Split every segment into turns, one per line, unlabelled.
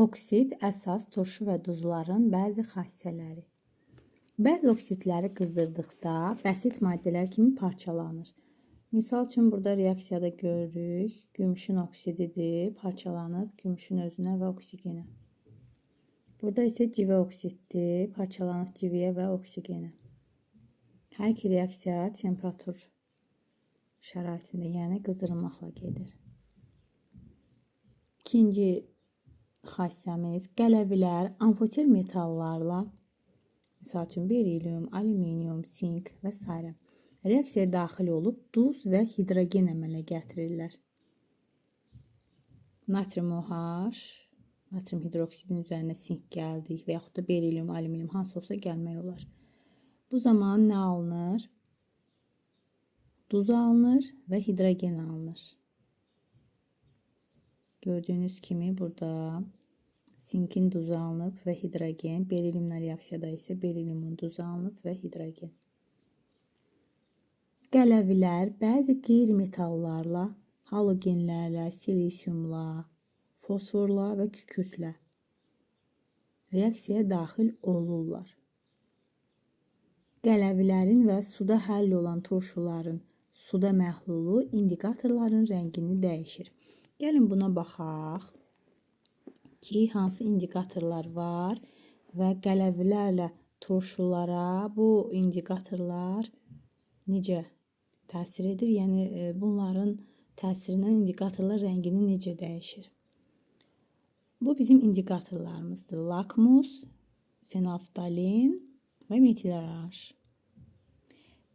Oksid, əsas, turşu və duzların bəzi xassələri. Bəzi oksidləri qızdırdıqda bəsit maddələr kimi parçalanır. Misal üçün, burada reaksiyada görürük, gümüşün oksididir, parçalanıb gümüşün özünə və oksigenə. Burada isə civə oksiddir, parçalanıb civəyə və oksigenə. Hər iki reaksiya temperatur şəraitində, yəni qızdırılmaqla gedir. İkinci xassəmiz qələvilər amfoter metallarla, misal üçün berilium, alüminium, sink və s. reaksiyaya daxil olub duz və hidrogen əmələ gətirirlər. Natrium OH, natrium hidroksidin üzərinə sink gəldik və yaxud da berilium, alüminium hansı olsa gəlmək olar. Bu zaman nə alınır? Duz alınır və hidrogen alınır. Gördüyünüz kimi burada sinkin duzu alınıb və hidrogen, beriliumla reaksiyada isə beriliumun duzu alınıb və hidrogen. Qələvilər bəzi qeyri-metallarla, halogenlərlə, silisiumla, fosforla və kükürdlə reaksiyaya daxil olurlar. Qələvilərin və suda həll olan turşuların suda məhlulu indikatorların rəngini dəyişir. Gəlin buna baxaq ki, hansı indikatorlar var və qələvilərlə turşulara bu indikatorlar necə təsir edir? Yəni bunların təsirindən indikatorlar rəngini necə dəyişir? Bu bizim indikatorlarımızdır. Lakmus, fenolftalin və metiloranj.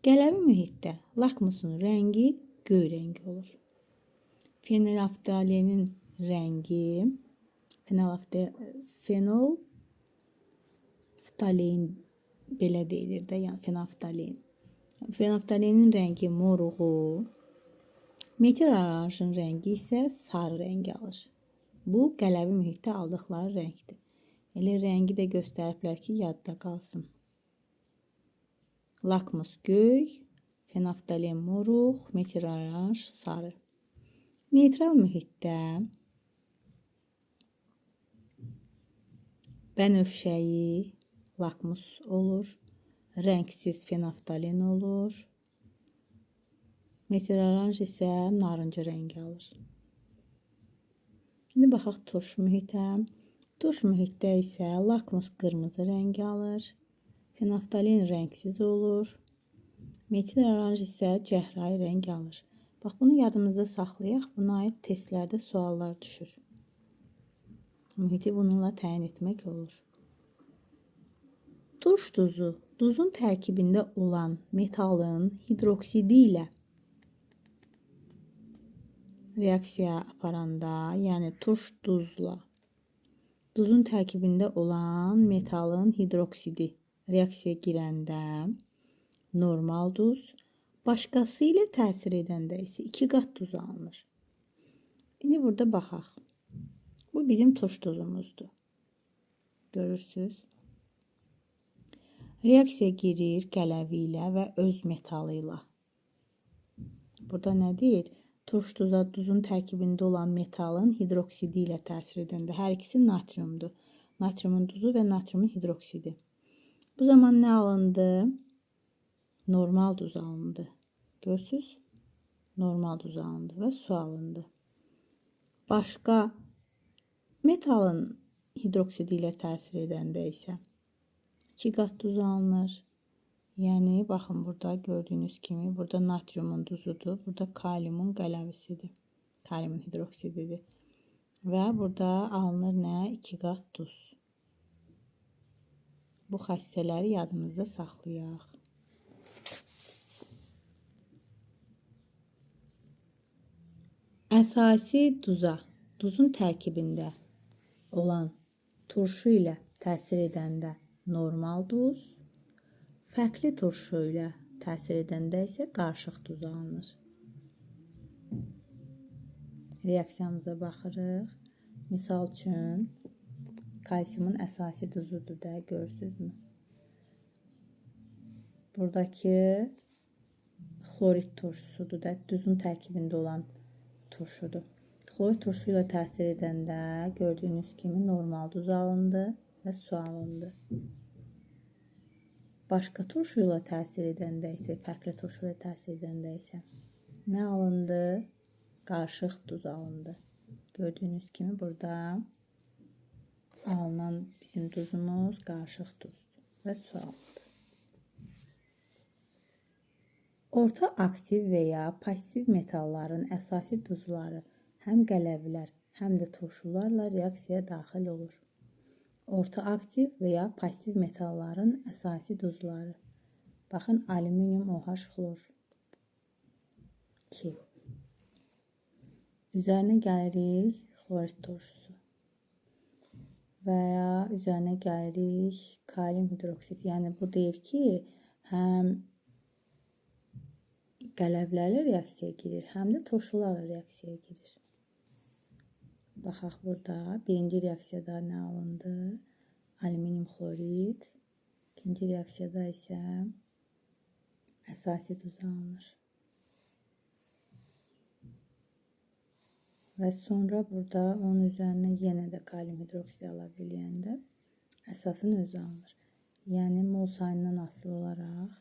Qələvi mühitdə lakmusun rəngi göy rəngi olur. Fenolftalinin rəngi fenolftalin belə deyilir də, yəni fenolftalin. Fenolftalinin rəngi moruğu, metiloranjın rəngi isə sarı rəngi alır. Bu qələvi mühitdə aldıqları rəngdir. Elə rəngi də göstəriblər ki, yadda qalsın. Lakmus göy, fenolftalin moruq, metiloranj sarı. Neytral mühitdə bənövşəyi lakmus olur, rəngsiz fenolftalin olur, metiloranj isə narıncı rəngi alır. İndi baxaq turş mühitə. Turş mühitdə isə lakmus qırmızı rəngi alır, fenolftalin rəngsiz olur, metiloranj isə cəhrayı rəng alır. Bax, bunu yadımızda saxlayaq. Buna aid testlərdə suallar düşür. Mühiti bununla təyin etmək olur. Turş duzu, duzun tərkibində olan metalın hidroksidi ilə reaksiya aparanda, yəni turş duzla duzun tərkibində olan metalın hidroksidi reaksiyaya girəndə normal duz, başqası ilə təsir edəndə isə 2 qat duz alınır. İndi burada baxaq. Bu bizim turş duzumuzdur. Görürsünüz. Reaksiya girir qələvi ilə və öz metalı ilə. Burada nə deyir? Turş duza duzun tərkibində olan metalın hidroksidi ilə təsir edəndə hər ikisi natriumdur. Natriumun duzu və natriumun hidroksidi. Bu zaman nə alındı? Normal duz alındı. Görürsünüz? Normal duz alındı və su alındı. Başqa metalın hidroksidi ilə təsir edəndə isə 2 qat duz alınır. Yəni, baxın, burada gördüyünüz kimi, burada natriumun duzudur, burada kaliumun qələvisidir, kaliumun hidroksididir. Və burada alınır nə? 2 qat duz. Bu xassələri yadımızda saxlayaq. Əsasi duza, duzun tərkibində olan turşu ilə təsir edəndə normal duz, fərqli turşu ilə təsir edəndə isə qarışıq duz alınır. Reaksiyamıza baxırıq. Misal üçün, kalsiumun əsasi duzudur da, görürsünüzmü? Buradakı xlorid turşusudur da, duzun tərkibində olan turşudur. Xlorid turşusu ilə təsir edəndə gördüyünüz kimi normal duz alındı və su alındı. Başqa turşu ilə təsir edəndə isə, fərqli turşu ilə təsir edəndə isə nə alındı? Qarışıq duz alındı. Gördüyünüz kimi burada alınan bizim duzumuz qarışıq duzdur və su alındı. Orta aktiv və ya passiv metalların əsasi duzları həm qələvlər, həm də turşularla reaksiyaya daxil olur. Orta aktiv və ya passiv metalların əsasi duzları. Baxın, alüminium OH xlor 2. Üzərinə gəlirik xlorid turşusu və ya üzərinə gəlirik kalium hidroksid. Yəni bu deyir ki, həm qələvlərlə reaksiyaya girir, həm də turşularla reaksiyaya girir. Baxaq burada birinci reaksiyada nə alındı? Alüminium xlorid. İkinci reaksiyada isə əsasi duz alınır. Və sonra burada onun üzərinə yenə də kalium hidroksid əlavə eləyəndə əsasın özü alınır. Yəni mol sayından asılı olaraq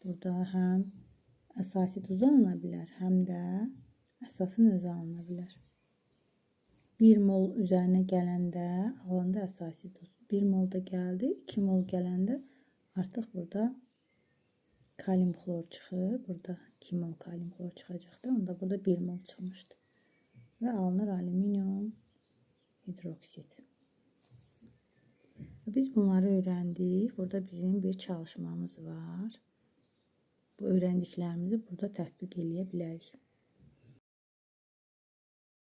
burada həm əsasi duz alına bilər, həm də əsasın özü alına bilər. 1 mol üzərinə gələndə alındı əsasi duz. 1 mol da gəldi, 2 mol gələndə artıq burada kalium xlor çıxır. Burada 2 mol kalium xlor çıxacaqdı. Onda burada 1 mol çıxmışdı. Və alınır alüminium hidroksid. Biz bunları öyrəndik. Burada bizim bir çalışmamız var. Bu öyrəndiklərimizi burada tətbiq eləyə bilərik.